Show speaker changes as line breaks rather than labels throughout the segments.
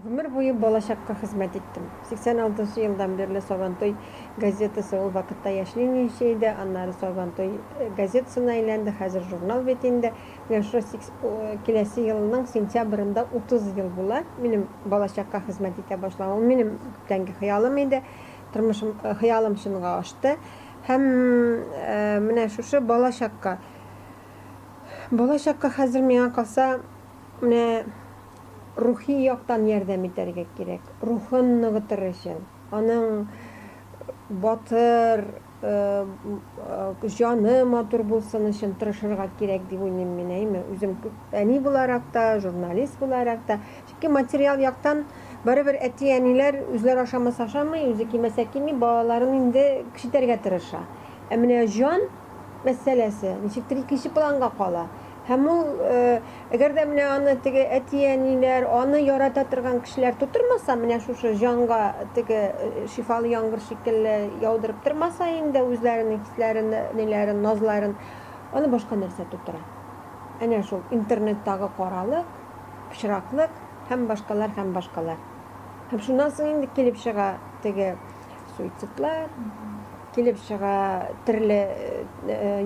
Гомер буе балачакка хезмәт иттем. 86 нчы елдан бирле Сабантуй газетасы ул вакытта Яшь линияче иде, аннары Сабантуй газетасына әйләнде, хәзер журнал бит инде. Менә шушы киләсе елның сентябрендә 30 ел була минем балачакка хезмәт итә башлавым. Ул минем күптәнге хыялым иде. Тормышым, хыялым чынга ашты. Һәм менә шушы балачакка. Балачакка хәзер миңа калса, менә рухи яктан ярдәм итәргә кирәк, рухын ныгытыр өчен, аның батыр, җаны матур булсын өчен тырышырга кирәк дип уйлыйм мин, әйме, үзем әни буларак та, журналист буларак та. Чөнки материал яктан барыбер әти-әниләр үзләре ашамаса ашамый, үзе кимәсә кими, балаларын инде кечетәргә тырыша. Ә менә җан мәсьәләсе ничектер икенче планга кала. Һәм ул, әгәр дә менә аны теге әти-әниләр, аны ярата торган кешеләр тутырмаса, менә шушы җанга теге шифалы яңгыр шикелле яудырып тормаса инде үзләренең хисләрен, ниләрен, назларын, аны башка нәрсә тутыра. Әнә шул интернеттагы каралык, пычраклык һәм башкалар, һәм башкалар. Һәм шуннан соң инде килеп чыга теге суицидлар, килеп чыга төрле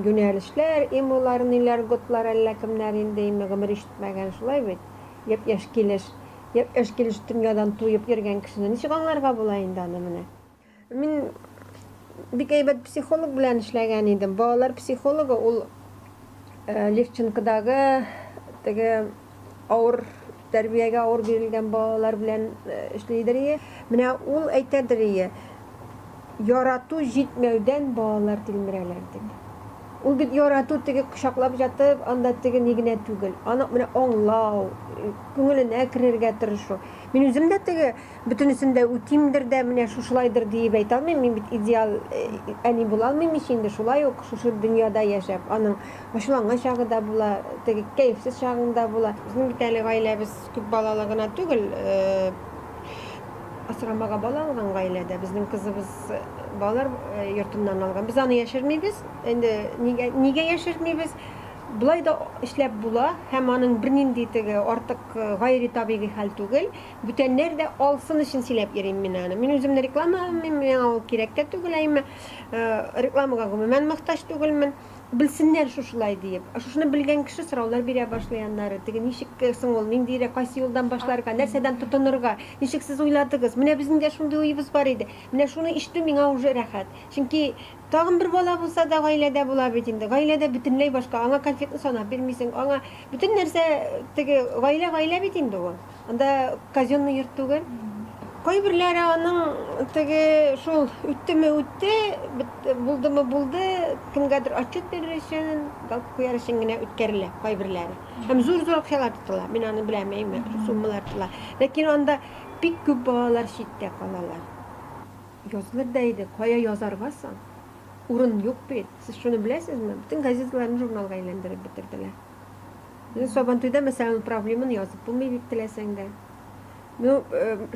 юнәлешләр, эмолар, ниләр, готлар, әллә кемнәр инде, эме гомер ишетмәгән, шулай бит? Япь-яшь килеш, япь-яшь килеш дөньядан туеп йөргән кешене ничек аңларга була инде аны менә? Мин бик әйбәт психолог белән эшләгән идем. Балалар психологы ул Левченкодагы теге авыр тәрбиягә авыр бирелгән балалар белән эшлидер ие. Менә ул әйтәдер ие, ярату җитмәүдән балалар тилмерәләр дип. Ул бит ярату теге кочаклап жатып, анда теге ни генә түгел. Аны менә аңлау, күңеленә керергә тырышу. Мин үзем дә теге Бөтенесен дә үтимдер дә, менә шушылайдыр диеп әйтә алмыйм. Мин бит идеаль әни була алмыйм ич инде. Шулай ук шушы дөньяда яшәп, аның ачуланган чагы да була, теге кәефсез чагың да була. Безнең бит әле гаиләбез күп балалы гына түгел, асрамага бала алган гаиләдә. Безнең кызыбыз балалар йортыннан алган. Без аны яшермибез. Инде нигә, нигә яшермибез? Болай да эшләп була һәм аның бернинди теге артык гайри табигый хәл түгел. Бүтәннәр дә алсын өчен сөйләп йөрим мин аны. Мин үземне реклама алмыйм, миңа ул кирәк тә түгел, әйме. Рекламага гомумән мохтаҗ түгелмен. Белсеннәр шушылай диеп. Ә шушыны белгән кеше сораулар бирә башлый аннары. Теге ничек соң ул, ниндирәк, кайсы юлдан башларга, нәрсәдән тотынырга, ничек сез уйладыгыз? Менә безнең дә шундый уебыз бар иде. Менә шуны ишетү миңа уже рәхәт. Чөнки тагын бер бала булса да гаиләдә була бит инде. Гаиләдә бөтенләй башка. Аңа конфетны санап бирмисең, аңа бөтен нәрсә теге гаилә гаилә бит инде ул. Анда казенный йорт түгел. Кайберләре аның теге шул үттеме үтте, булдымы булды, кемгәдер отчет бирер өчен, галка куяр өчен генә үткәрелә кайберләре. Һәм зур-зур акчалар тотыла. Мин аны беләм, әйме, суммалар тотыла. Ләкин анда бик күп балалар читтә калалар. Язылыр да иде, кая язарга соң? Урын юк бит. Сез шуны беләсезме? Бөтен газеталарны журналга әйләндереп бетерделәр. Безнең Сабантуйда, мәсәлән, ул проблеманы язып булмый бит теләсәң дә. Ну,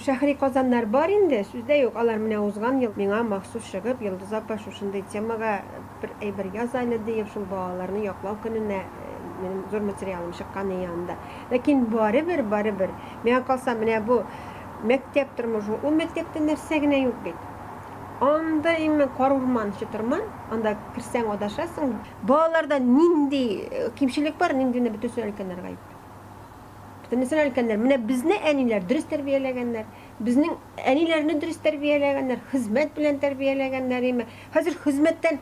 шәһри Казаннар бар инде, сүз дә юк. Алар менә узган ел миңа махсус чыгып, Йолдыз апа, шушындый темага бер әйбер яз әле, диеп, шул балаларны яклау көненә минем зур материалым чыккан иде анда. Ләкин барыбер, барыбер, миңа калса, менә бу мәктәп тормышы, ул мәктәптә нәрсә генә юк бит. Анда именно карурман, чытырман, анда керсәң адашасың. Балаларда нинди кимчелек бар, ниндине бөтенесен өлкәннәр гаепле. Бөтенесен өлкәннәр. Менә безне әниләр дөрес тәрбияләгәннәр. Безнең әниләрне дөрес тәрбияләгәннәр, хезмәт белән тәрбияләгәннәр име. Хәзер хезмәттән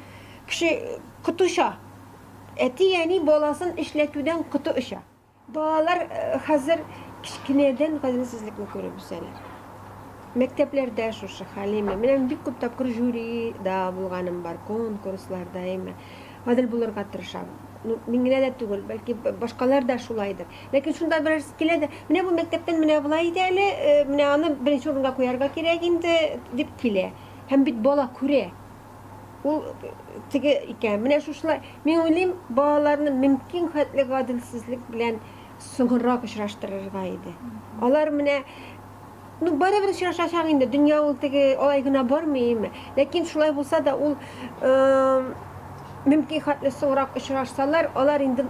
кеше коты оча. Әти-әни баласын эшләтүдән коты оча. Балалар хәзер кечкенәдән гаделсезлекне күреп үсәләр. Мәктәпләрдә шушы хәл име. Менә мин бик күп тапкыр жюрида булганым бар, конкурсларда име. Гадел булырга тырышам. Ну, мин генә дә түгел, бәлки башкалар да шулайдыр. Ләкин шунда берәрсе килә дә, менә бу мәктәптән менә болай иде әле, менә аны беренче урынга куярга кирәк инде, дип килә. Һәм бит бала күрә. Ул теге икән. Менә шушылай, мин уйлыйм, балаларны мөмкин хәтле гаделсезлек белән соңрак очраштырырга иде. Алар менә, ну, барыбер очрашачак инде, дөнья ул теге алай гына бармый име. Ләкин шулай булса да ул мөмкин хәтле соңрак очрашсалар, алар инде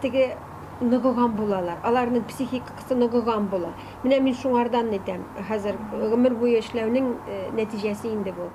теге ныгыган булалар. Аларның психикасы ныгыган була. Менә мин шуңардан әйтәм, хәзер гомер буе эшләүнең нәтиҗәсе инде бу.